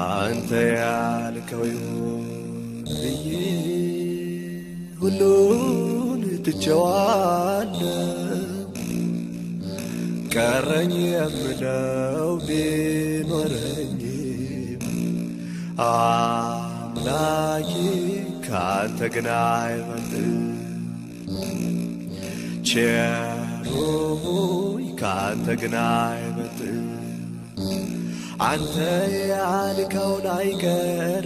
አንተ ያልከው ይሁን ብዬ ሁሉን ትቼዋለሁ። ቀረኝ የምለው ቢኖረኝ አምላኬ ካንተ ግን አይበልጥም። ቸሩ ሆይ ካንተ ግን አይበልጥም። አንተ ያልከው ላይቀር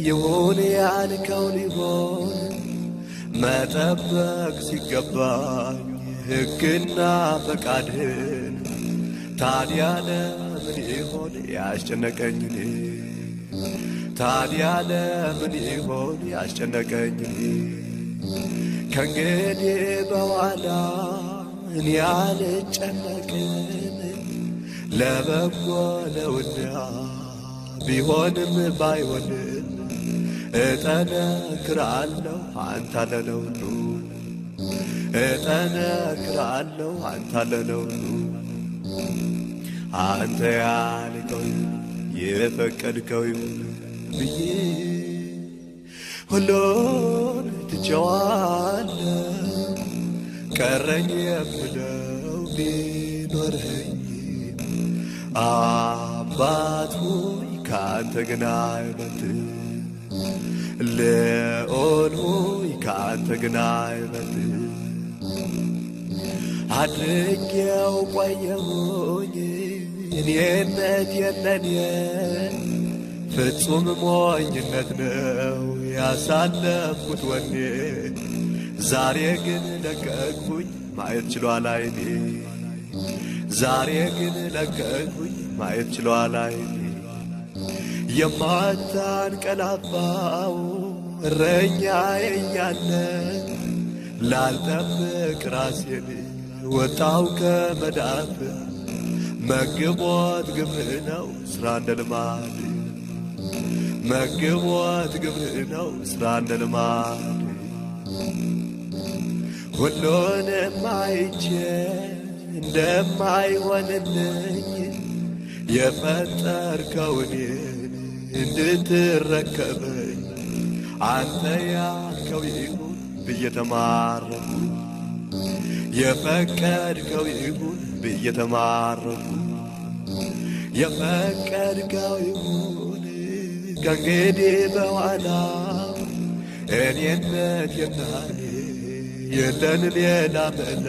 ይሁን ያልከው ሊሆን መጠበቅ ሲገባኝ ሕግና ፈቃድህን ታዲያ ለምን ይሆን ያስጨነቀኝ እኔ? ታዲያ ለምን ይሆን ያስጨነቀኝ እኔ? ከእንግዲህ በኋላ እኔ አልጨነቅም፣ ለበጎ ነውና ቢሆንም ባይሆንም እጠነክራለሁ አንተ አለ ለሁሉ፣ እጠነክራለሁ አንተ አለ ለሁሉ። አንተ ያልከው ይሁን የፈቀድከው ይሁን ብዬ ሁሉን ትቼዋለሁ። ቀረኝ የምለው ቢኖረኝ አባት ሆይ ካንተ ግን አይበልጥም። ልዑል ሆይ ካንተ ግን አይበልጥም። አድርጌው ቆየሁኝ እኔነት የለኔ ፍጹም ሞኝነት ነው ያሳለፍኩት ወኔ። ዛሬ ግን ለቀቅሁኝ ማየት ችሏል ዓይኔ። ዛሬ ግን ለቀቅሁኝ ማየት ችሏል ዓይኔ። የማታንቀላፋው እረኛዬ እያለ ላልጠብቅ ራሴን ወጣው ከመዳፍ። መግቦት ግብር ነው ስራ እንደ ልማድ፣ መግቦት ግብር ነው ስራ እንደ ልማድ። ሁሉንም አይቼ እንደማይሆንልኝ የፈጠርከው እኔን እንድትረከበኝ አንተ ያልከው ይሁን ብዬ ተማረኩ። የፈቀድከው ይሁን ብዬ ተማረኩ። የፈቀድከው ይሁን ከእንግዲህ በኋላ እኔነት የናኔ የለን ሌላ መላ።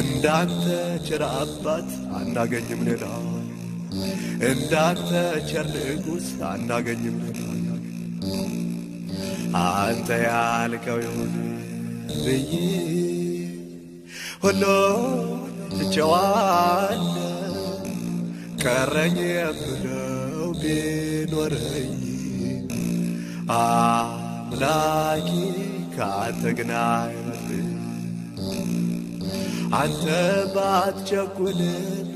እንዳንተ ቸር አባት አናገኝም ሌላ፣ እንዳንተ ቸር ንጉሥ አናገኝም ሌላ። አንተ ያልከው ይሁን ብዬ ሁሉን ትቼዋለሁ። ቀረኝ የምለው ቢኖረኝ አምላኬ ከአንተ ግን አይበልጥም። አንተ ባትቸኩልም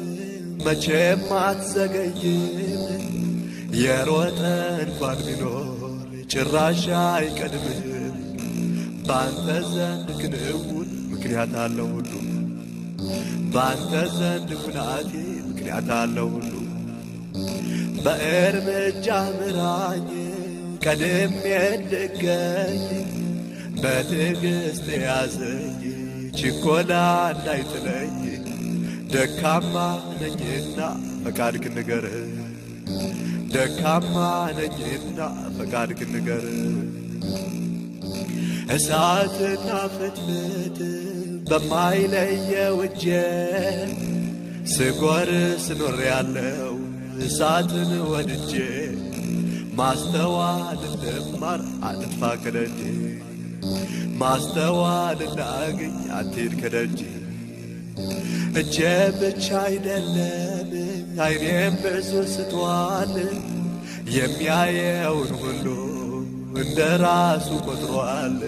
መቼም አትዘገይም። የሮጠ እንኳን ቢኖር ጭራሽ አይቀድምህም። በአንተ ዘንድ ክንውን ምክንያት አለው ሁሉ፣ በአንተ ዘንድ ኩናቴ ምክንያት አለው ሁሉ። በእርምጃ ምራኝ ቀድሜ እንድገኝ፣ በትዕግስት ያዘኝ ችኮላ እንዳይጥለኝ። ደካማ ነኝና ፈቃድክን ንገር፣ ደካማ ነኝና ፈቃድክን ንገር። እሳትና ፍትፍት በማይለየው እጄ ስጎር ስኖር ያለው እሳትን ወድጄ ማስተዋል ልማር አትጥፋ ከደጄ፣ ማስተዋል ላግኝ አትሂድ ከደጄ። እጄ ብቻ አይደለም አይኔም ብዙ ስቷል። የሚያየውን ሁሉ እንደ ራሱ ቆጥሯል።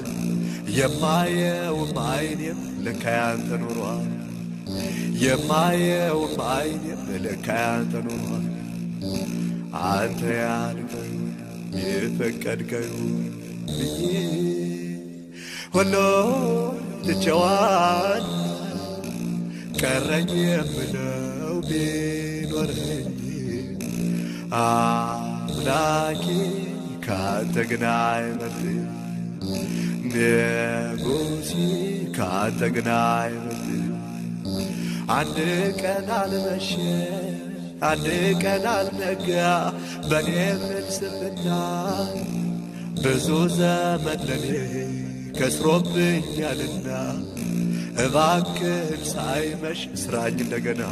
የማየውም አይኔም ለካ ያንተ ኖሯል። የማየውም አይኔም ለካ ያንተ ኖሯል። አንተ ያልከው የፈቀድከው ብዬ ሁሉ ትቼዋለሁ። ቀረኝ የምለው ቢኖረኝ አምላኬ ካንተ ግን አይበልጥም፣ ንጉሴ ካንተ ግን አይበልጥም። አንድ ቀን አልመሸ አንድ ቀን አልነጋ በኔ ፍልስፍና፣ ብዙ ዘመን ለኔ ከስሮብኛልና፣ እባክህን ሳይመሽ ስራኝ እንደገና፣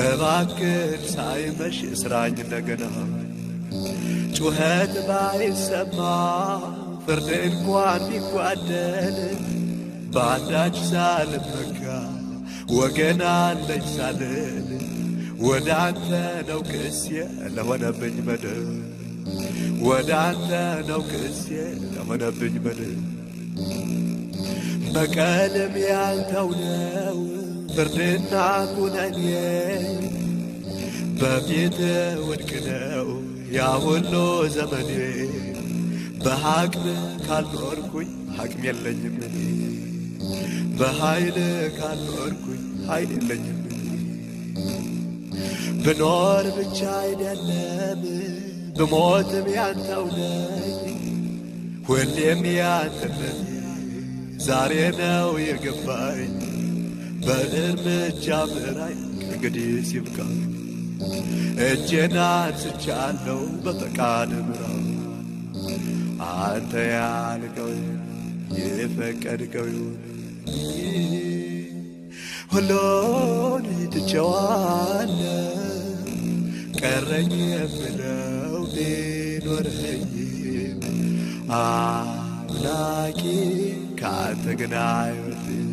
እባክህን ሳይመሽ ስራኝ እንደገና። ጩኸት ባይሰማ ፍርድ እንኳን ቢጓደል፣ በአንዳች ሳልመካ ወገን አለኝ ሳልል፣ ወደ አንተ ነው ክሴ ለሆነብኝ በደል፣ ወደ አንተ ነው ክሴ ለሆነብኝ በደል። በቀልም ያንተው ነው ፍርድና ኩነኔ፣ በፊት ውድቅ ነው ያ ሁሉ ዘመኔ። በሐቅም ካልኖርኩኝ ሐቅም የለኝም እኔ፣ በኃይል ካልኖርኩኝ ኃይል የለኝም እኔ። ብኖር ብቻ አይደለም ብሞትም ያንተው ነኝ፣ ሁሌም ያንተነቴ ዛሬ ነው የገባኝ። በእርምጃ ምራኝ ከእንግዲህ ሲብቃ፣ እጄን አንስቻለሁ በፈቃድ ምራው። አንተ ያልከው የፈቀድከው ይሁን፣ ሁሉን ትቼዋለሁ። ቀረኝ የምለው ቢኖረኝም አምላኬ ካንተ ግን አይበልጥም።